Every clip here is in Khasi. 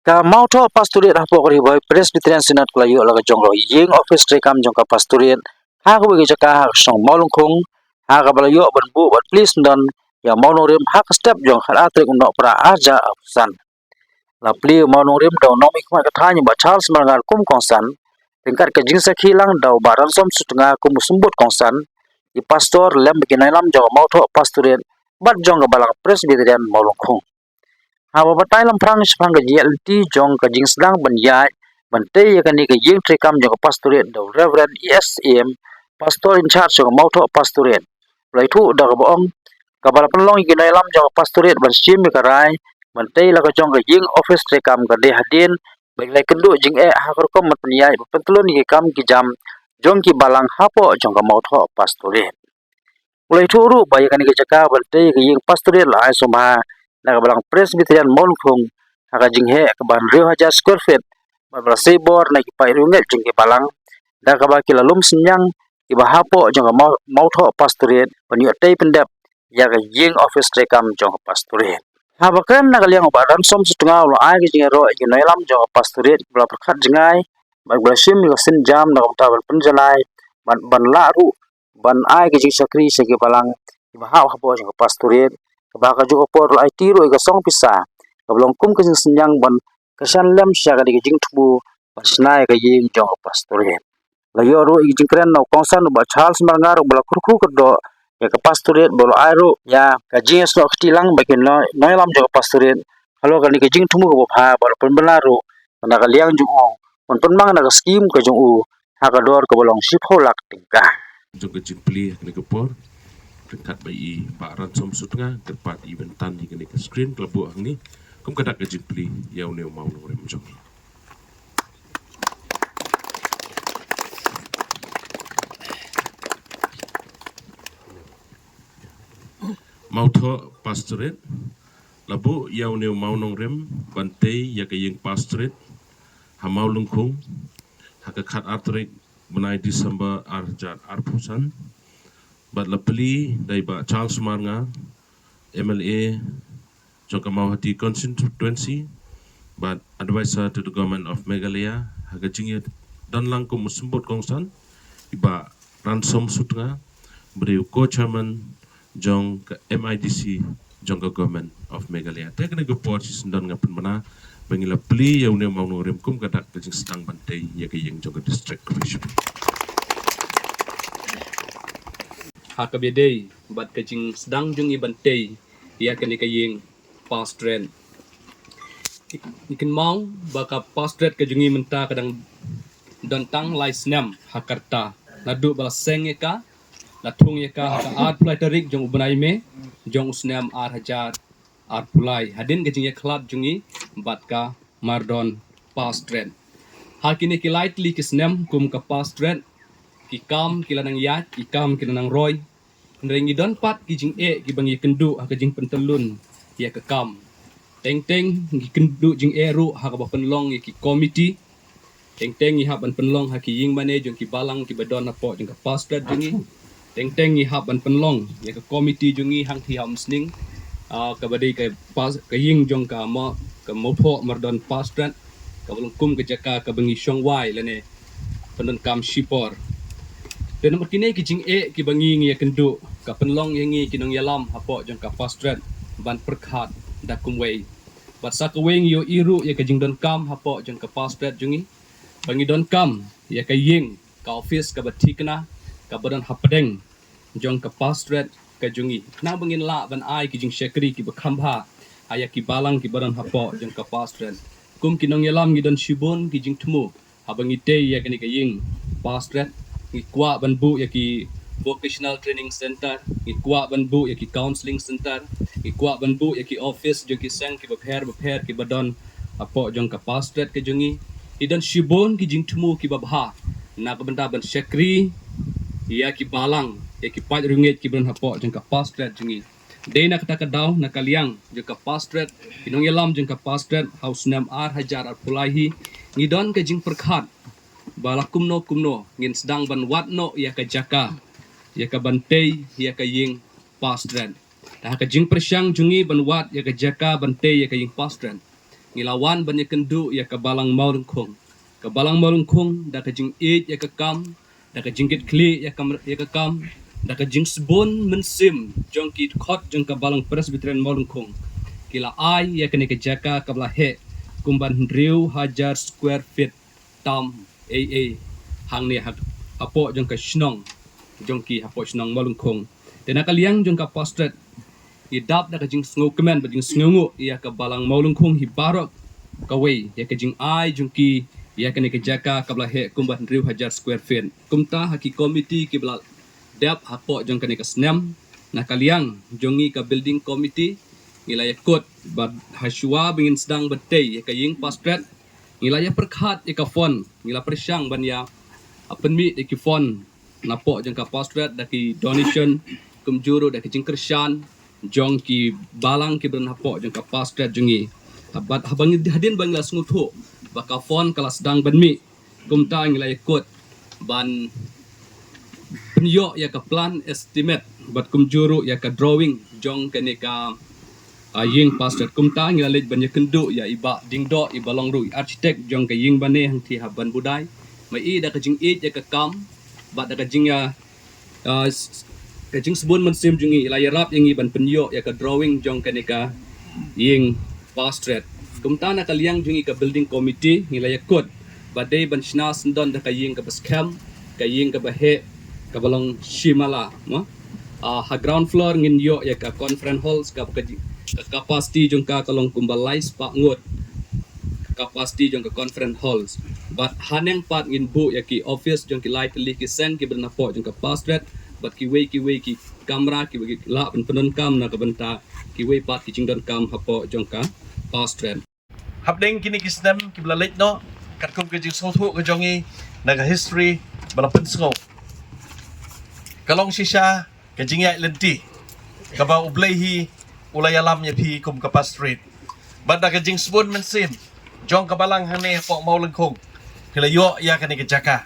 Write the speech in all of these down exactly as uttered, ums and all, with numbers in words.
Ka Mawthoh Pastorate hapoh ka Ri Bhoi Presbyterian Synod ka la ïoh la ka jong ka ïing office treikam jong ka Pastorate ha kawei ka jaka ha ka shnong Mawlyngkhung, ha kaba la ïoh ban buh bad plie syndon ïa u mawnongrim ha ka step jong ka khatar tarik u Nohprah arhajar arphew san. La plie u mawnongrim da u nongmihkhmat ka thaiñ u Bah Charles Marngar kum u kongsan, ryngkat ka jingsakhi lang da u Bah Ransom Sutnga kum u symbud kongsan, ki pastor lem bad ki nongïalam jong ka Mawthoh Pastorate bad jong ka Balang Presbyterian Mawlyngkhung. Haba batai lamphrang shaphang ka jingïaid lynti jong ka jingsdang ban ïaid ban tei ïa kane ka ïing treikam jong ka Pastorate da u Reverend E S Syiem, Pastor in charge jong ka Mawthoh Pastorate, u la ïathuh da kaba ong, kaba la pynlong ïa ki nongïalam jong ka Pastorate ban shim ïa ka rai ban tei la ka jong ka ïing office treikam ka dei hadien ba ki la ïakynduh jingeh ha ka rukom ban pynïaid ban pyntlun ïa ki kam ki jam jong ki balang hapoh jong ka Mawthoh Pastorate. U la ïathuh ruh ba ïa kane ka jaka ban tei ïa ka ïing Pastorate la ai sngewbha na ka Balang Presbyterian Mawlyngkhung ha ka jingheh kaba hynriew hajar square feet bad ba la sei bor na ki paid riewngeit jong ki balang, da kaba ki la lum synñiang kiba hapoh jong ka Maw-, Mawthoh Pastorate ban ïoh tei pyndep ïa ka ïing office treikam jong ka Pastorate. Haba kren na ka liang u Bah Ransom Sutnga u la ai ka jingïaroh ïa ki nongïalam jong ka Pastorate kiba la pyrkhat jngai bad kiba la shim ïa ka sienjam na ka bynta ban pynjalai bad ban lah ruh ban ai ka jingshakri sha ki balang kiba hap hapoh jong ka Pastorate, kaba ha kajuh ka por la aiti ruh ïa ka song pisa kaba long kum ka jingsynñiang ban kyrshan lem sha kane ka jingthmu ban shna ïa ka ïing jong ka Pastorate. La ïoh ruh ïa ka jingkren na u kongsan u Bah Charles Marngar uba la kyrkhu kyrdoh ïa ka Pastorate bad u la ai ruh ïa ka jingïasnoh kti lang bad ki nong-, nongïalam jong ka Pastorate halor kane ka jingthmu kaba bha bad u la pynbna ruh na ka liang jong u ban pynmang na ka skim ka jong u ha ka dor kaba long shiphew lak tyngka. Jong ka jingplie ha kane ka por, ryngkat bad i Bah Ransom Sutnga, kyrpad i ban tan ïa kane ka screen ka la buh hangne kum ka dak ka jingplie ïa une u mawnongrim jong ngi. Mawthoh Pastorate la buh ïa une u mawnongrim ban tei ïa ka ïing Pastorate ha Mawlyngkhung ha ka khatar tarik bnai December arhajar arphew san. Bad la plie da i Bah Charles Marngar, M L A jong ka Mawhati Constituency bad Advisor to the Government of Meghalaya, ha ka jingïadon lang kum u symbud kongsan i Bah Ransom Sutnga, ba dei u co-chairman jong ka M I D C jong ka Government of Meghalaya. Te kane ka por shisyndon nga pynbna ba ngi la plie ïa une u mawnongrim kum ka dak ka jingsdang ban tei ïa ka ïing jong ka district. Ha kaba ïadei bad ka jingsdang jong ngi ban tei ïa kane ka ïing Pastorate. Ngi kynmaw ba ka Pastorate ka jong ngi mynta ka dang don tang lai snem ha ka rta. Naduh ba la seng ïa ka, la thung ïa ka ha ka arphew lai tarik jong u bnai May jong u snem arhajar arphew lai hadien ka jingïakhlad jong ngi bad ka Mardon Pastorate. Ha kine ki lai tylli ki snem kum ka Pastorate, ki kam ki la nang ïaid, ki kam ki la nang roi. Hynrei ngi don pat ki jingeh kiba ngi ïakynduh ha ka jingpyntyllun ïa ka kam. Teng teng ngi kynduh jingeh ruh ha kaba pynlong ïa ki komiti. Teng teng ngi hap ban pynlong ha ki ïing mane jong ki balang kiba don hapoh jong ka Pastorate jong ngi. Teng teng ngi hap ban pynlong ïa ka komiti jong ngi hangtei ha Umsning, ah, kaba dei ka pas-, ka ïing jong ka ma-, ka Mawthoh Mardon Pastorate, kaba long kum ka jaka kaba ngi shong wai lane pyndonkam shipor. Te namar kine ki jingeh kiba ngi ngi ïakynduh, ka pynlong ïa ngi ki nongïalam hapoh jong ka Pastorate ban pyrkhat da kumwei. Bad sa kawei ngi ïohi ruh ïa ka jingdonkam hapoh jong ka Pastorate jong ngi, ba ngi donkam ïa ka ïing, ka office kaba thikna, kaba don hapdeng jong ka Pastorate ka jong ngi, khnang ba ngin lah ban ai ki jingshakri kiba kham bha ha ïa ki balang kiba don hapoh jong ka Pastorate. Kum ki nongïalam ngi don shibun ki jingthmu haba ngi tei ïa kane ka ïing Pastorate. Ngi kwah ban buh ïa ki vocational training center, ngi kwah ban buh ïa ki counselling center, ngi kwah ban buh ïa ki office jong ki seng kiba pher bapher kiba don hapoh jong ka Pastorate ka jong ngi. Ngi don shibun ki jingthmu kiba bha na ka bynta ban shakri ïa ki balang, ïa ki paid riewngeit kiba don hapoh jong ka Pastorate jong ngi. Dei na kata ka daw, na ka liang jong ka Pastorate, ki nongïalam jong ka Pastorate ha u snem arhajar arphew lai hi, ngi don ka jingpyrkhat ba la kumno kumno ngin sdang ban wad noh ïa ka jaka, ïa ka ban tei ïa ka ïing Pastorate. Te ha ka jingpyrshang jong ngi ban wad ïa ka jaka ban tei ïa ka ïing Pastorate, ngi la wan ban ïakynduh ïa ka Balang Mawlyngkhung. Ka Balang Mawlyngkhung da ka jingïeit ïa ka kam, da ka jingkitkhlieh ïa ka, ïa ka kam, da ka jingsbun mynsiem jong ki dkhot jong ka Balang Presbyterian Mawlyngkhung, ki la ai ïa kane ka jaka kaba la heh kumba hynriew hajar square feet tam ei ei hangne ha, hapoh jong ka shnong jong ki, hapoh shnong Mawlyngkhung. Te na ka liang jong ka pastorate, ngi dap da ka jingsngewkmen bad jingsngewnguh ïa ka Balang Mawlyngkhung hi baroh kawei ïa ka jingai jong ki ïa kane ka jaka kaba la heh kumba hynriew hajar square feet. Kumta ha ki komiti kiba la dep hapoh jong kane ka snem, na ka liang jong ngi ka building committee, ngi la ïakut bad ha shuwa ba ngin sdang ban tei ïa ka ïing pastorate, ngi la ïapyrkhat ïa ka fund, ngi la pyrshang ban ïa, ah, pynmih ïa ki fund napoh jong ka pastorate da ki donation, kumjuh ruh da ki jingkyrshan jong ki balang kiba don hapoh jong ka pastorate jong ngi. Bad haba ngi, hadien ba ngi la sngewthuh ba ka fund ka la sdang ban mih, kumta ngi la ïakut ban pynïoh ïa ka plan estimate bad kumjuh ruh ïa ka drawing jong kane ka, ah, ïing pastorate. Kumta ngi la leit ban ïakynduh ïa i Bah Diengdoh, iba long ruh i architect jong ka ïing bane hangtei ha Banbudai. Ma i da ka jingïeit ïa ka kam bad da ka jingïa, ah, s-, s-, ka jingsbun mynsiem jong i, i la ïarap ïa ngi ban pynïoh ïa ka drawing jong kane ka ïing pastorate. Kumta na ka liang jong ngi ka building committee, ngi la ïakut ba dei ban shna syndon da ka ïing kaba skhem, ka ïing kaba heh, kaba long shimala, mo. Ah, ha ground floor ngin ïoh ïa ka conference halls, kaba ka ji-, ka capacity jong ka ka long kumba lai spah ngut, ka capacity jong ka conference halls. Bad haneng pat ngin buh ïa ki office jong ki lai tylli ki seng kiba don hapoh jong ka pastorate, bad kiwei kiwei ki kamra kiba ki lah ban pyndonkam na ka bynta kiwei pat ki jingdonkam hapoh jong ka pastorate. Hapdeng kine ki snem kiba la leit noh, katkum ka jingsngewthuh ka jong ngi na ka history ba la pynsngew, ka long shisha ka jingïaid lynti kaba U Blei hi u la ïalam ïa phi kum ka pastorate. Bad da ka jingsbun mynsiem jong ka balang hangne hapoh Mawlyngkhung, phi la ïoh ïa kane ka jaka.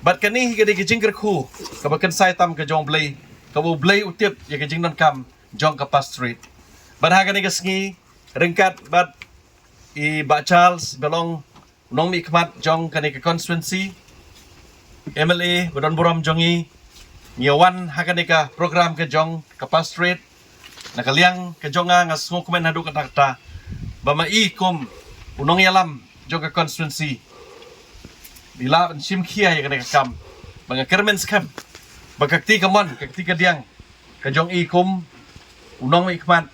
Bad kane hi ka dei ka jingkyrkhu kaba kynsai tam ka jong U Blei, kaba U Blei u tip ïa ka jingdonkam jong ka pastorate. Bad ha kane ka sngi, ryngkat bad i Bah Charles, ba long u nongmihkhmat jong kane ka constituency, M L A ba don burom jong ngi, ngi ïa wan ha kane ka program ka jong ka pastorate. Na ka liang ka jong nga, nga sngewkmen haduh katta katta ba ma i kum u nongïalam jong ka constituency, i lah ban shim khia ïa kane ka kam, ba nga kyrmen skhem ba ka kti kamon, ka kti kadiang ka jong i kum u nongmihkhmat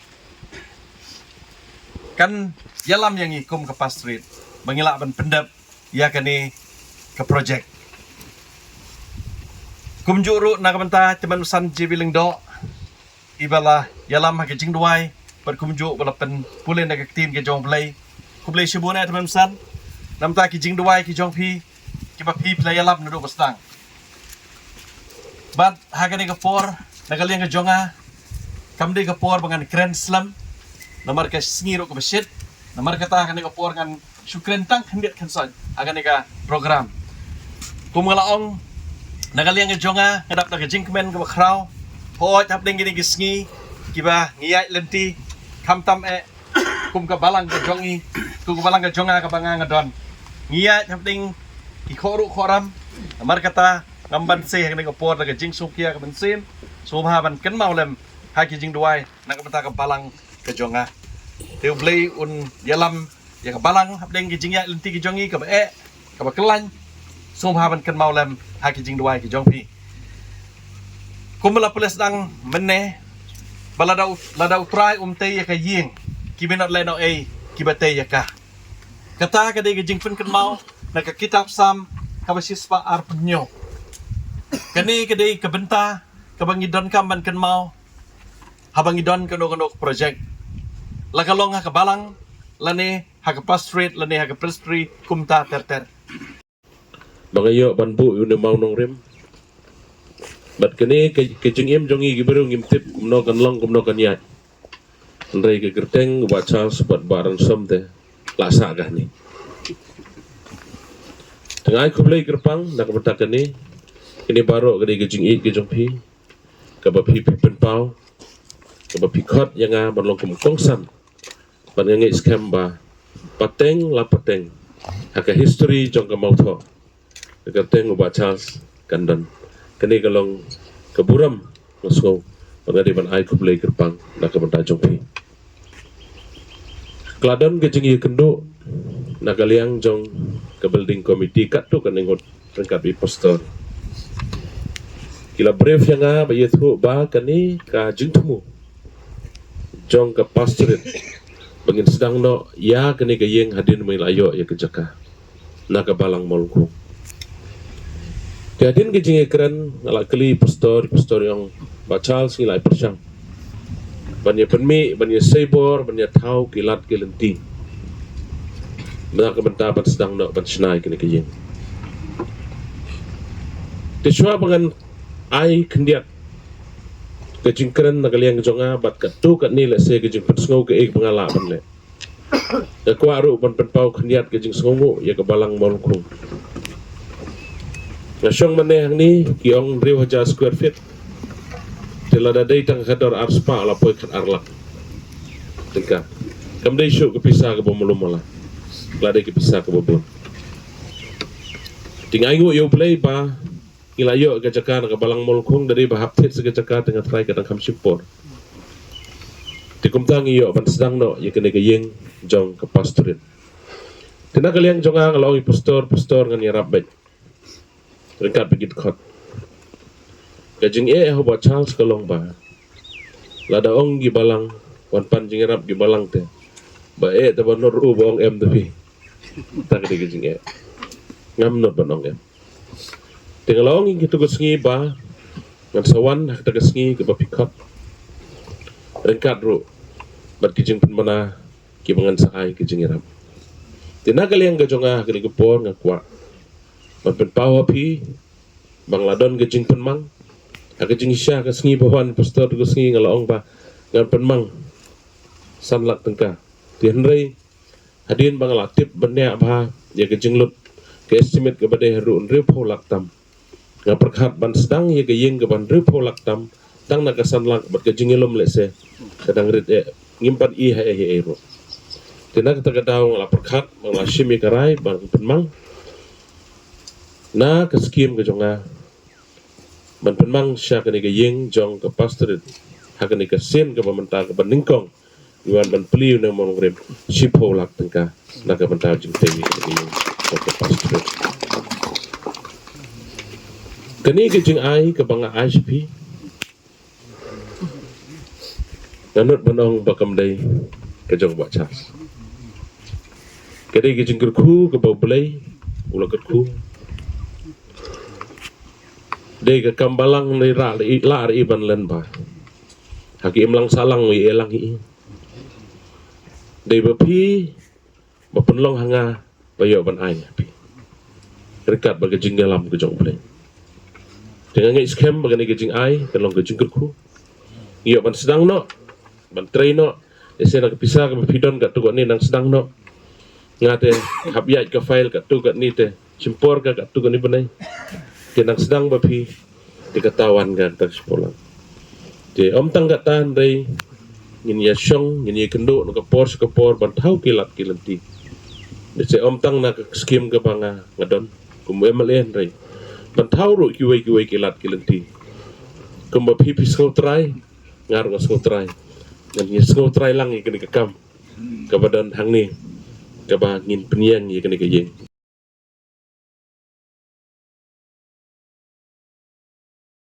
kan ïalam ïa ngi kum ka pastorate ba ngi lah ban pyndep ïa kane ka project. Kumjuh ruh na ka bynta Tymmen Basan J B Lyngdoh, iba la ïalam ha ka jingduwai, bad kumjuh ba la pynpule na ka ktien ka jong U Blei. Khublei shibun eh Tymmen Basan, na ka bynta ki jingduwai ki jong phi, kiba phi phi la ïalam naduh ba sdang. Bad ha kane ka por, na ka liang ka jong nga, kam dei ka por ba ngan kren slem, namar ka sngi ruh kaba shit, namar kata ha kane ka por ngan shu kren tang khyndiat khynsoit ha kane ka program. Kum nga la ong, na ka liang ka jong nga, nga dap da ka jingkmen kaba khraw. Hooid, hapdeng kine ki sngi kiba ngi ïaid lynti, khamtam eh kum ka balang ka jong ngi, kum ka balang ka jong nga kaba nga nga don, ngi ïaid hapdeng ki khohruh khohram. Namar kata ngam banse ha kane ka por da ka jingsngewkhia ka mynsiem, sngewbha ban kynmaw lem ha ki jingduwai na ka bynta ka balang ka jong nga. Te U Blei un ïalam ïa ka balang hapdeng ki jingïaid lynti ki jong ngi, kaba eh, kaba khlaiñ. Sngewbha ban kynmaw lem ha ki jingduwai ki jong phi. Kumba la pule sdang mynne, ba lada u, lada U Trai um tei ïa ka ïing, ki minot lehnohei kiba tei ïa ka. Kata ka dei ka jingpynkynmaw na ka kitab Salm kaba shispah arphew hynñiew. Kane ka dei ka bynta kaba ngi donkam ban kynmaw haba ngi don kano kano ka project, la ka long ha ka balang, lane ha ka pastorate, lane ha ka presbytery, kumta ter ter. Ba nga ïoh ban buh ïa une u mawnongrim. Bad kane ka, ka jingim jong ngi ki briew ngim tip kumno kan long, kumno kan ïaid. Hynrei ka kyrteng Bah Charles bad Bah Ransom te la sah kane. Te nga ai khublei kyrpang na ka bynta kane. Kane baroh ka dei ka jingïeit ka jong phi, kaba phi phi pynpaw, kaba phi khot ïa nga ban long kum u kongsan. Bad nga ngeit skhem ba pateng la pateng ha ka history jong ka Mawthoh, ka kyrteng u Bah Charles kan don. Kane ka long ka burom nga sngew ba nga dei ban ai khublei kyrpang na ka bynta jong phi. Ka la don ka jingïakynduh na ka liang jong ka building committee katto katne ngut ryngkat bad i pastor. Ki la brief ïa nga ba ïathuh ba kane ka jingthmu jong ka pastorate ba ngin sdang noh ïa kane ka ïing hadien ba ngi la ïoh ïa ka jaka na ka Balang Mawlyngkhuh. Te hadien ka jingïakren nga la kylli pastor, pastor i ong, Bah Charles, ngi la pyrshang ban ïa pynmih, ban ïa sei bor, ban ïa thaw ki lad ki lynti na ka bynta ban sdang noh ban shna ïa kane ka ïing. Te shuwa ba ngan ai khyndiat ka jingkren na ka liang jong nga bad katto katne lehse ka jingpynsngew kaei ba nga lah ban leh, nga kwah ruh ban pynpaw khyndiat ka jingsngewnguh ïa ka Balang Mawlyngkhuh. Nga shong mynne hangne, ki ong hynriew hajar square feet. Te lada dei tang ka dor arspah la poi khat ar lak tyngka. Kam dei shuh ka pisa kaba mluh mala, la dei ka pisa kaba bun. Te nga ainguh ïa U Blei ba ngi la ïoh ka jaka na ka Balang Mawlyngkhuh, da dei ba hap thied sa ka jaka te nga trai ka dang kham shim por. Te kumta ngi ïoh ban sdang noh ïa kane ka ïing jong ka pastorate. Te na ka liang jong nga nga la ong ïa i pastor, pastor, ngan ïarap beit ryngkat bad ki dkhot. Ka jingeh ha u Bah Charles ka long ba lada ong ki balang, wan pan jingïarap ki balang te, ba eh te ba nud ruh ba ong em te phi. Tang ka dei ka jingeh. Ngam nud ban ong em. Te nga la ong ïa kito ka sngi ba ngan sa wan ha kata ka sngi kaba phi khot, ryngkat ruh bad ki jingpynbna kiba ngan sa ai ka jingïarap. Te na ka liang ka jong nga ha kane ka por nga kwah ban pynpaw ha phi ba nga la don ka jingpynmang. Ha ka jingshisha ka sngi ba wan pastor ka sngi nga la ong ba ngan pynmang san lak tyngka. Te hynrei hadien ba nga la tip bniah bha ïa ka jinglut, ka estimate kaba dei haduh hynriewphew lak tam, nga pyrkhat ban sdang ïa ka ïing kaba hynriewphew lak tam tang na ka san lak bad ka jingïalum lehse ka dang rit eh, ngim pat i ha ei ha ei ruh. Te na kata ka daw nga la pyrkhat, nga la shim ïa ka rai ban pynmang na ka skim ka jong nga ban pynmang sha kane ka ïing jong ka pastorate ha kane ka sien kaba mynta kaba nyngkong. Ngi wan ban plie na u nongrim shiphew lak tyngka na ka bynta jingtei ïa kane ka ïing jong ka pastorate. Kane ka jingai kaba nga ai sha phi, nga nud ban ong ba kam dei ka jong Bah Charles. Ka dei ka jingkyrkhu kaba U Blei u la kyrkhu. Dei ka kam balang, dei lah ri, lah ri ban len ba ha ki imlang sahlang u ïalang hi. Dei ba phi ba pynlong ha nga ba ïoh ban ai ha phi ryngkat bad ka jingïalam ka jong U Blei. Te nga ngeit skhem ba kane ka jingai ka long ka jingkyrkhu. Ngi ïoh ban sdang noh, ban trei noh. Lehse na ka pisa kaba phi don katto katne nang sdang noh. Nga te hap ïaid ka file katto katne te shim por ka katto katne bnai. Te nang sdang ba phi, te kata wan ka kata ka shiphew lak. Te ym tang kata hynrei ngin ïa shong, ngin ïa kynduh na ka por sha ka por ban thaw ki lad ki lynti. Lehse ym tang na ka skim kaba nga, nga don kum u M L A hynrei ban thaw ruh kiwei kiwei ki lad ki lynti. Kumba phi phi sngewtrai, nga ruh nga sngewtrai. Ngan ïa sngewtrai lang ïa kane ka kam kaba don hangne kaba ngin pynïeng ïa kane ka ïing